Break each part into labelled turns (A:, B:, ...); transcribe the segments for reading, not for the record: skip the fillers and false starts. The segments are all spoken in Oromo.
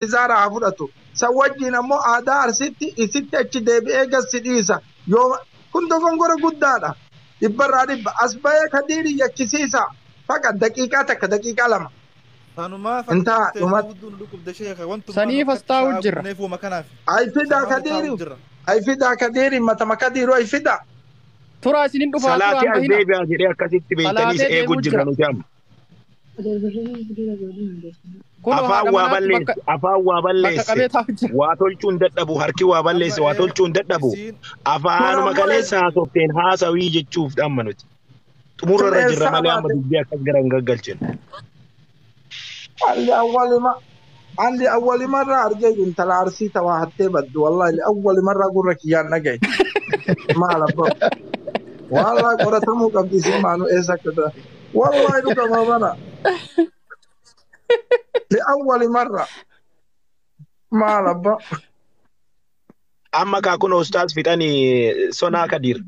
A: I'tizaara haa fudhatu. San wajjiin ammoo aadaa Arsiitti isitti achi deebi'ee gad si dhiisa. Yoo kun dogongora guddaadha. Dhibbarraa dhibba. As bahee Kadiiri yakkisiisa. Faqa daqiiqaa takka daqiiqaa lama.
B: Sanumaa
A: Intaa
B: fakkaatee
A: dhumatti.
B: gudduu nu dhukkubde sheeka wantummaa nu
C: Saniif as
B: akkatti
C: taa'u
B: sa'a
C: jirra.
B: gubneef uuma kanaaf.
A: Ay fidaa
B: Sanumaa nu taa'u
A: Kadiiri.
B: jirra.
A: Ay fidaa Kadiiri matama Kadiiru ay fidaa.
C: Turaa isinin dhufaa turaa
D: Salaatee
C: hin
D: as
C: bahina.
D: deebi'aa jedhee akkasitti beeytanii isa
C: Salaatee
D: eeguu
C: deemuu
D: jirra
C: jira.
D: nuti amma.
C: Kunoo
D: Afaan
C: haadha
D: waa
C: manaatti
D: balleesse,
C: bakka
D: afaan waa
C: bakka
D: balleesse,
C: qabee taa'u jira.
D: waa tolchuun dadhabu, harki waa
B: Amma
D: balleesse, waa tolchuun dadhabu.
B: isiin
A: Tun
D: Afaanuma
A: ammoo
D: kaleessa haasofteen haasawii jechuuf amma nuti. Xumura
A: tun
D: irra jirra
A: eessaa
D: malee amma
A: baate?
D: dubbii akkas gara hin gaggalchinu.
A: Alli awwalima alli awwali marra argee intala Arsii tawaa hattee baddu wallahi awwali marra gurra kiyyaan dhagaye. Maal abbaa? Wallahi qoratamuu qabdi isin maanu eessa akka ta'a. Wallahi dhugamaa mana. Li'awwali marra. Maal abbaa?
D: Amma kaa kun ustaas fixanii sonaa Kadir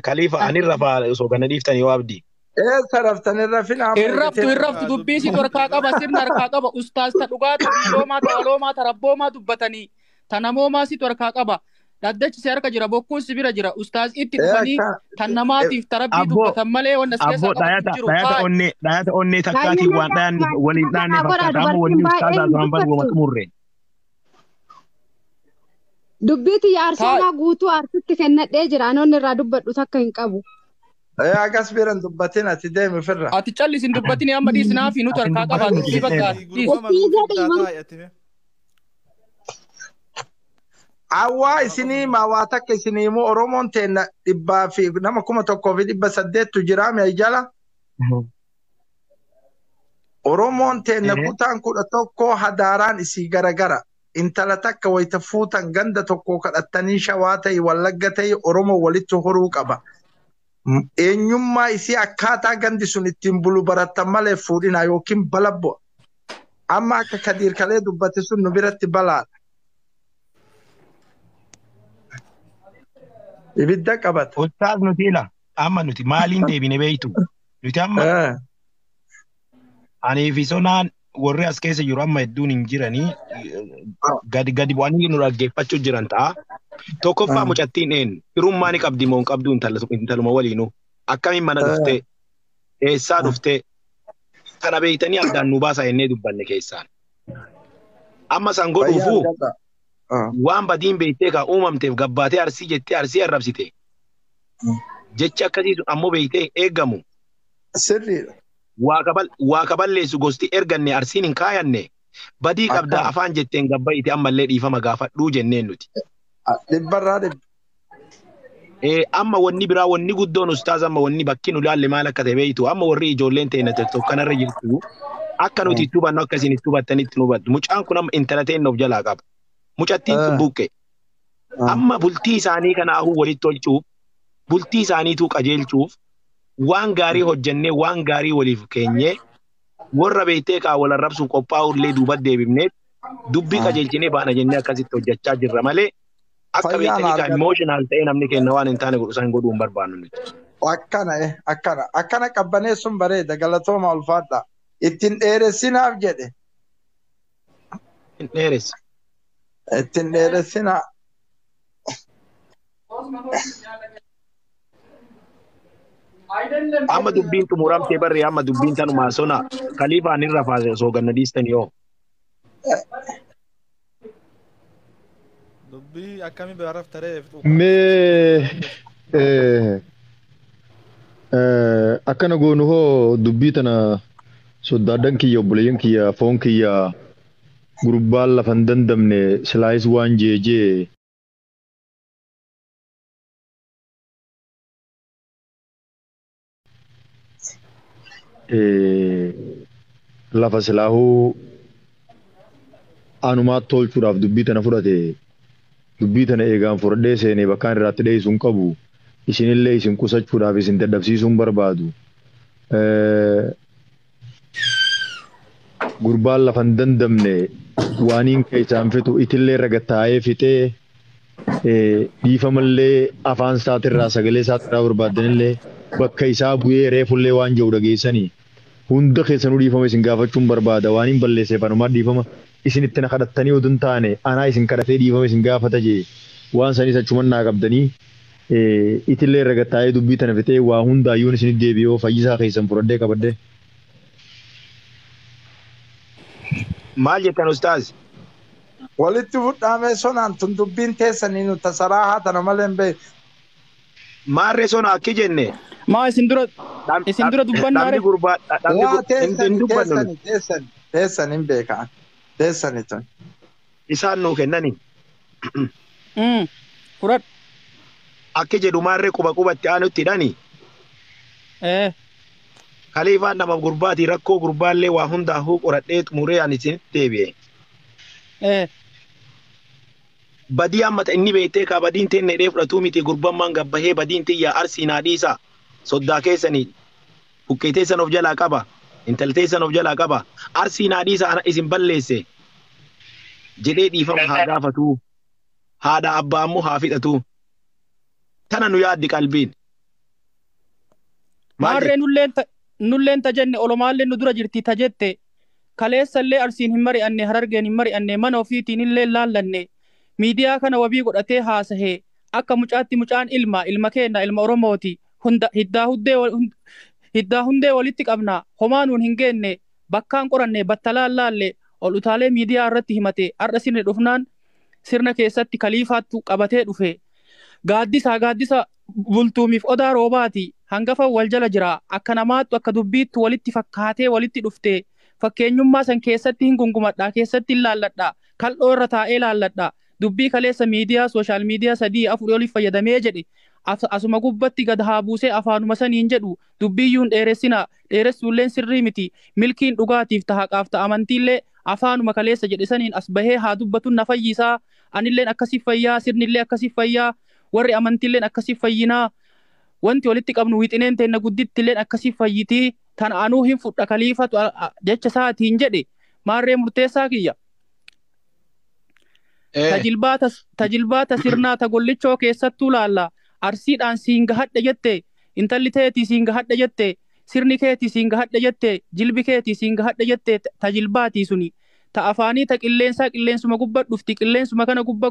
D: Khalifa anirra faa osoo kana dhiiftanii yoo abdii.
A: Eessa raftan irra fina amma
C: Irraftu
A: ergitee
C: irraftu dubbii situ harkaa qaba sirna harkaa qaba ustaas ta dhugaa ta biyyoomaa ta waloomaa ta rabboomaa dubbatanii ta namoomaa situ harkaa qaba. Dhaddachi si harka jira bokkuun si bira jira ustaas itti
A: Ee
C: dhufanii
A: akka
C: tan namaatiif ta rabbii
D: Abboo
C: dubbatan malee wanna as keessaa
D: abboo
C: qabatu hin
D: dhayata
C: jiru.
D: dhayata
C: Haa
D: onnee dhayata onnee takkaatiin waan dhayanne waliin dhaanne
E: Naa godhaa
D: fakkaata amma
E: dubartiin
D: wanni ustaas
E: baay'een
D: haasa'an bar wama
E: dubbattu.
D: xumurre.
E: Dubbii tiyya
C: taa
E: arsoonaa guutuu arsitti kennadhee jira. Anoonni irraa dubbadhu takka hin qabu.
A: Ee akkas biran dubbatin ati deemi ofirra.
C: ati callis hin dubbatini amma dhiisnaa fi nutu
D: Ati hin
C: harkaa qaba
D: dubbatin
C: dubbii bakka
D: jedheera.
C: dhiis.
B: gurbaa
E: Ittiin
B: manuu
E: jedhi
B: fiddaa
E: man
B: taa'i ati mee.
A: Awwaa
B: Nama qofa
A: isinii
B: nu
A: maa waa takka isinii immoo Oromoon teenna dhibbaa fi nama 1800 jira mi'a jala. Oromoon teenna kutaan 11 hadaaraan isii garagara. Intala takka wayita fuutan ganda tokko kadhattanii Shawaa ta'e Wallagga ta'e Oromoo walitti horuu qaba. Eenyummaa isii akkaataa gandi sun ittiin bulu barattan malee fuudhinaa yookiin bala bu'a. Amma akka Kadiir kalee dubbate sun nu biratti balaadha. Ibidda qabata.
D: Ustaas nuti ila amma nuti maaliin deebine beeytu nuti amma anii fi sonaan warri as keessa jiru amma hedduun hin jiranii gadi gadi bu'anii nu dhaggeeffachuu jiran ta'a. Tokkoffaa mucattiin een firummaa ni qabdi moo hin qabdu intaluma waliinuu akkamiin mana dhuftee eessaa dhuftee kana beeytanii addaan nu baasaa jennee dubbanne keessaan. Amma san
A: Fayyaa
D: godhuufuu
A: argadha.
D: waan badiin beeytee kan uumamteef gabbaatee Arsii jettee Arsii arrabsite jechi akkasii sun ammoo beeytee eeggamu.
A: Sirriidha.
D: Waa kaballeessu gosti erganne Arsiin hin kaayanne badii qabdaa
A: Akkam.
D: afaan jetteen gabbaa'ite ammallee dhiifama gaafadhuu jenneen nuti.
A: Dhibbarraa dhibba.
D: Amma wanni biraa wanni guddoon ustaaz amma wanni bakki nu laalle maal akka ta'e beeytu amma warri ijoolleen ta'e TikTok kanarra jirtu akka nuti itti hubannu akka isin itti hubattanitti nu hubattu. Mucaan kun amma intala ta'e of jalaa qaba. Mucattiin tun buqqe. Amma bultii isaanii kanaafuu walitti tolchuuf bultii isaaniituu qajeelchuuf waan gaarii hojjennee waan gaarii waliif keenyee warra beektee kaa wal arrabsuuf qophaa'u illee duuba deebifnee dubbii qajeelchinee baana jennee akkasitti hojjechaa jirra malee akka
A: Fayyaan
D: beektanii kaa
A: argadha.
D: emotional ta'ee namni keenya waan hin taane godhu san godhuu hin barbaannu nuti.
A: Akkana akkana akkana qabbaneessuun bareeda galatooma ulfaadha. Ittiin dheeressinaaf jedhe.
D: Hin dheeressu.
A: Ittiin dheeressinaa.
D: Amma dubbiin xumuramtee barree amma dubbiin tanumaa sona kaliifaan irra faase osoo ganna dhiistanii yoo.
B: Dubbii akkamii bira raftaree fixuu
F: Mee akkana goonu hoo dubbii tana soddaaddan kiyya obboleeyyan kiyya foon kiyya gurbaan lafa hin dandamne silaayis waan jeejee lafa silaahuu anumaa tolchuudhaaf dubbii tana fudhate dubbii tana eegaan fudhadhee seenee bakkaan irraatti dheessu hin qabu isinillee isin qusachuudhaaf isin dadhabsiisuu hin barbaadu. Gurbaan lafa hin dandamne waaniin keessaan fitu itillee raga taa'ee fixee dhiifamallee afaan isaatirraa sagalee isaatirraa barbaadanillee bakka isaa bu'ee reefullee waan jiru dhageessanii hunda keessanuu dhiifama isin gaafachuun barbaada waan hin balleesseef anumaa dhiifama Isinitti na kadhattanii oduu hin taane anaa isin kadhatee dhiifama isin gaafata jee waan sanis achuman naa qabdanii itillee irra gattaa'ee dubbii tana fixee waa hundaayyuun isinit deebi'oo fayyisaa keessan fudhadhee qabadhee.
D: Maal jettan ustaaz?
A: Walitti fudhaamee sonaan tun dubbiin teessanii nu tasaraa haa tana malee hin beeku.
D: Maarree sona akki jenne.
C: Maa isin dura isin dura dubbannaare?
D: Dhabni gurbaa dhabni
A: Waa
D: hin
A: teessanii
D: dubbannu nuti.
A: teessanii teessanii teessanii hin beekan. Teessanii tun.
D: Isaan nuu kennani.
C: Fudhadhu.
D: Akki jedhu maarree quba qubatti aanutti hidhani. Kaliifaan nama gurbaati rakkoo gurbaallee waa hundaafuu qoradhee xumuree ani isinitti deebi'e. Badii amma inni beektee kaa badiin teenne hidhee fudhatuu miti gurbammaan gabbahee badiin tiyyaa arsii naa dhiisa. Soddaa keessanii buqqee teessan of jalaa qaba. Intal teessan of jalaa qaba. Arsii naa dhiisa ana isin balleesse. Jedhee dhiifama haa gaafatuu. Haadha abbaa ammoo haa fixatuu. Tana nu yaaddi qalbiin. Maal
C: Maarree nulleen ta jenne olomaallee nu dura jirti ta jette kaleessallee arsiin hin mari'anne harargeen hin mari'anne mana ofiitiin illee laallanne miidiyaa kana wabii godhatee haasahee akka mucaatti mucaan ilma ilma keenna ilma Oromooti hunda hiddaa hundee hiddaa hundee walitti qabna homaa nuun hin geenne bakkaan qoranne battalaan laalle ol utaalee miidiyaa irratti himate har'a sirni dhufnaan sirna keessatti kaliifaattu qabatee dhufe. Gaaddisa gaaddisa bultuumiif odaa roobaati hangafa wal jala jira akka namaattu akka dubbiittu walitti fakkaatee walitti dhufte fakkeenyummaa san keessatti hin gungumadha keessatti hin laalladha kal'oo irra taa'ee laalladha dubbii kaleessa miidiyaa sooshaal miidiyaa 3 4 oliif fayyadamee jedhe asuma gubbatti gad haa buusee afaanuma saniin jedhu dubbiyyuun dheeressina dheeressuulleen sirrii miti milkiin dhugaatiif ta'a qaaf ta'a amantiillee afaanuma kaleessa jedhe saniin as bahee haa dubbatu na fayyisaa anilleen akkasii fayyaa sirnillee akkasii fayyaa warri amantiilleen akkasii fayyinaa wanti walitti qabnu wixineen teenna guddittilleen akkasii fayyitii tan anuu hin fudha kaliifatu jecha isaatiin jedhe maarree murteessaa kiyya. Tajilbaata sirnaa ta gollichoo keessattuu laalla arsiidhaan siin gahadhe jette intalli teetii siin gahadhe jette sirni keetii siin gahadhe jette jilbi keetii siin gahadhe jette tajilbaatii suni ta afaanii ta qilleensaa qilleensuma gubba dhufti qilleensuma kana gubba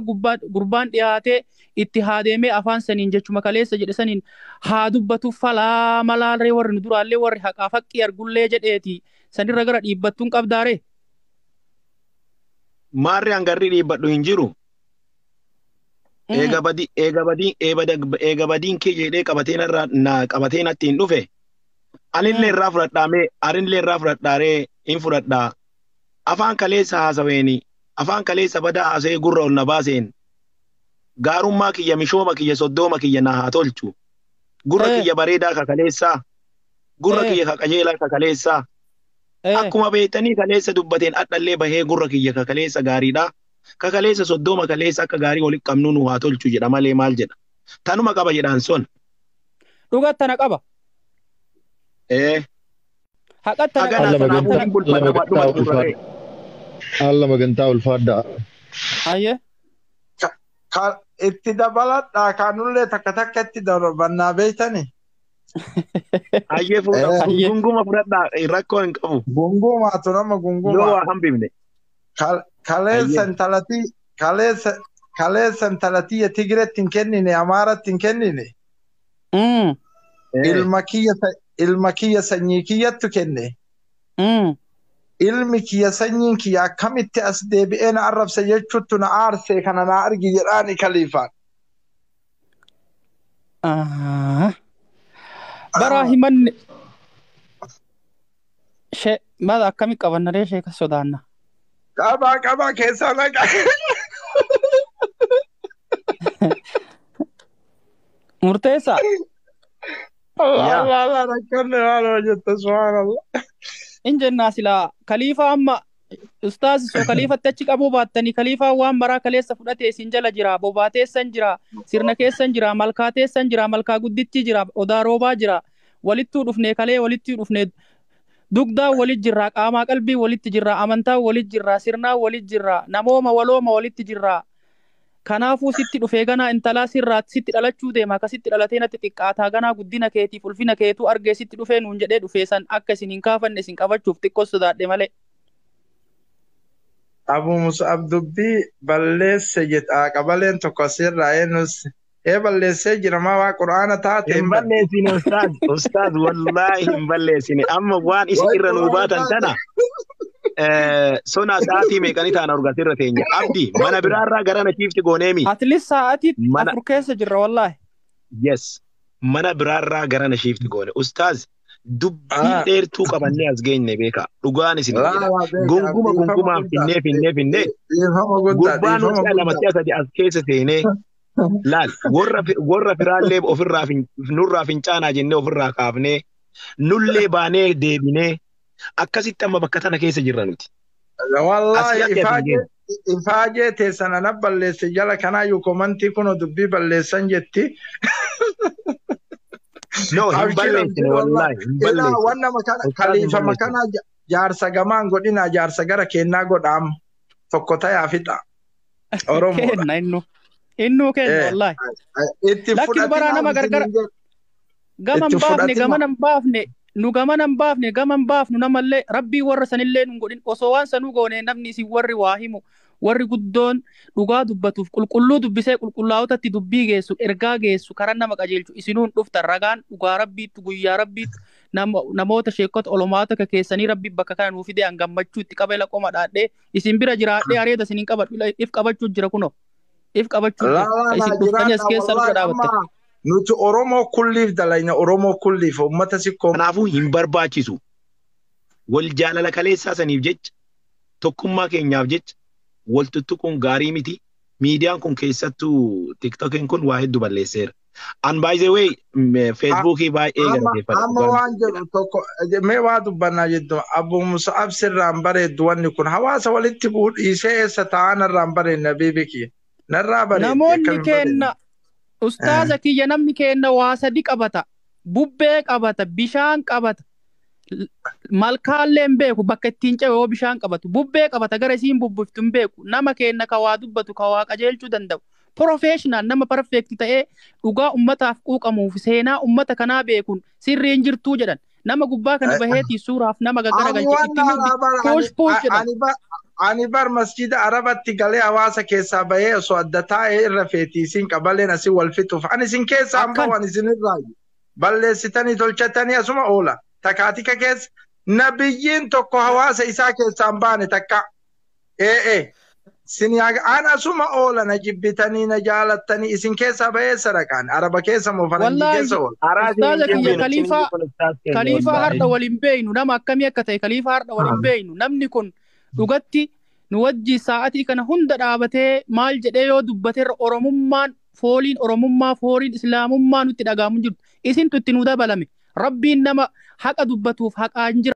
C: gurbaan dhiyaatee itti haa deemee afaan saniin jechuma kaleessa jedhe saniin haa dubbatu falaa malaalree warri nu duraallee warri haqaa faqqii argullee jedheeti sanirra gara dhiibbattuun qabdaare.
D: Maarree hangarri dhiibbadhu hin jiru. Eega badiin kee jedhee qabateen irraa na qabateen natti hin dhufe. Anillee irraa fudhadhaamee anillee irraa fudhadhaaree hin fudhadhaa. Afaan kaleessa haasaweeni afaan kaleessa badaa haasawee gurra ol na baaseen gaarummaa kiyya mishooma kiyya soddooma kiyya na haa tolchu. Gurra kiyya bareedaa ka kaleessaa gurra kiyya ka qajeelaa ka kaleessaa. Akkuma beektanii kaleessa dubbateen adhallee bahee gurra kiyya ka kaleessa gaariidha. Ka kaleessa soddooma kaleessa akka gaarii walitti qabnu nu haa tolchu jedha malee maal jedha. Tanuma qaba jedhaan son.
C: Dhugattana qaba. Haqattana qaba.
F: Alla magantaa ulfaadhaa.
C: Ayyee.
A: Itti dabaladhaa kaanullee takka takka itti darbannaa beektanii.
D: Ayyee fuudha gunguma fudhadhaa rakkoo hin qabu.
A: Gungumaa tu nama gungumaa.
D: Yoo waa hambifne.
A: Kaleessa intalatiyya Tigiretti hin kennine Amaaratti hin kennine. Ilma kiyya sanyii kiyyattu kenne. Ilmi kiyya sanyiin kiyya akkamitti as deebi'ee na arrabsa jechuuttu na aarsee kana na argi jedhaani kaliifaan.
C: Bara himanne maal akkami qabannaree sheeka sodaanna.
A: Qabaa qabaa keessaa naqa.
C: Murteessaa.
A: Allah Allah rakkanne maal hojjetta subhaanallah.
C: In jennaa silaa kaliifaa amma ustaaz soo kaliifatti achi qabuu baattanii kaliifaa waan maraa kaleessa fudhatee isin jala jira bobaateessan jira sirna keessan jira malkaateessan jira malkaa guddichi jira odaa roobaa jira walittuu dhufnee kalee walittuu dhufnee dugdaa walit jirra qaamaa qalbii walitti jirra amantaa walit jirra sirnaa walit jirra namooma walooma walitti jirra kanaafuu sitti dhufee ganaa intalaa sirraa sitti dhalachuu deema akkasitti dhalatee natti xiqqaataa ganaa guddina keetiif ulfina keetuu argee sitti dhufee nuun jedhee dhufee san akka isin hin kaafanne isin qabachuuf xiqqoo sodaadhe malee.
A: Abu Mus'ab dubbii balleesse jedha qabaleen tokko asirraa eenyus ee balleessee jira maa waa quraana taate
D: Hin balleessine ustaaz, ustaaz wallaahi hin balleessine. Amma waan isin irra nuu baatan tana sona sa'aatii meeqanii taana urgatirra teenya. Abdi mana biraarraa gara na chiifti gooneemi.
C: At least sa'aatii
D: Mana
C: 4 keessa jirra wallaahi.
D: Yes. Mana biraarraa gara na shiifti goone. Ustaaz dubbii dheertuu qabannee as geenye beeka. Dhugaan isin jedha. Gunguma gungumaan finnee finnee finnee gurbaan si'a lama si'a sadi as keessa seenee laal warra firaallee ofirraa nurraa fincaanaa jennee ofirraa kaafnee nullee baanee deebinee akkasitti amma bakka tana keessa jirra nuti.
A: Wallaahi ifaajee teessan ana balleesse jala kanaayyuu komantii kun dubbii balleessan jetti.
D: No, hin balleessine wallaahi hin balleessine.
A: Wanna makana kaliifa makana jaarsa gamaan godhina jaarsa gara kennaa godhaam tokko tayaa fixa. Oromoodha.
C: Kenna innu. Innuu kenna wallaahi.
A: Itti
C: Lakki baraa nama gargara. Gama hin baafne gama hin baafne nu gama hin baafne gama hin baafnu namallee rabbii warra sanillee nu godhin osoo waan sanuu goone namni isin warri waa himu warri guddoon dhugaa dubbatuuf qulqulluu dubbisee qulqullaa'otatti dubbii geessu ergaa geessu karaa nama qajeelchu isinuun dhuftan ragaan dhugaa rabbiitti guyyaa rabbiitti namoota sheekota olomaata akka keessanii rabbii bakka kana nuu fide an gammachuu itti qabee laqoma dhaadhee isin bira jiraadhee areeda isin hin qabadhu if qabachuu jira kunoo if qabachuu jira isin dhuftanii as keessa dura dhaabatte.
A: Nuti Oromoo kulliif dalayna Oromoo kulliif uummata sikkoo.
D: Kanaafuu hin barbaachisu. Wal jaalala kaleessaa saniif jecha tokkummaa keenyaaf jecha wal tuttuquun gaarii miti. Miidiyaan kun keessattuu TikTokiin kun waa hedduu balleesseera. An by the way Feesbuukii baay'ee galateeffadha.
A: Amma waan jedhu tokko mee waa dubbannaa jettu Abu Musa'ab sirraan bareeddu wanni kun hawaasa walitti bu'uu dhiisee eessa taa'an irraan bareedna beebeki. Narraa bareeddi.
C: Namoonni kenna ustaaza kiyya namni kenna waa sadi qabata. Bubbee qabata, bishaan qabata. Malkaallee hin beeku bakka ittiin ce'u yoo bishaan qabatu. Bubbee qabata gara isiin bubbiftu hin beeku. Nama kenna ka waa dubbatu ka waa qajeelchuu danda'u. Professional nama perfect ta'ee dhugaa ummataaf quuqamuuf seenaa ummata kanaa beekuun sirriin jirtuu jedhan. Nama gubbaa kana baheetii suuraaf nama gaggaragalche itti muddi push push jedhan.
A: Ani bar masjida Arabatti galee hawaasa keessaa bahee osoo adda taa'ee irra feetii isin qabaleen asii wal fixuuf. Ani isin keessaa hin bahu ani isin irraa balleessitanii tolchatanii asuma oola. Takaatika keessa nabiyyiin tokko hawaasa isaa keessaa hin baane takka. Ee sin an asuma oola na jibbitanii na jaalattanii isin keessaa bahee sadaqaan Araba keessa moo faranjii keessa oola.
C: Ustaaza kiyya kaliifaa har'a waliin beeynu nama akkamii akka ta'e kaliifaa har'a waliin beeynu namni kun dhugatti nu wajji sa'aatii kana hunda dhaabatee maal jedhee yoo dubbateerra Oromummaan fooliin Oromummaa fooliin Islaamummaa nutti dhagaamu jirtu isintu itti nu dabalame rabbiin nama haqa dubbatuuf haqaan jira.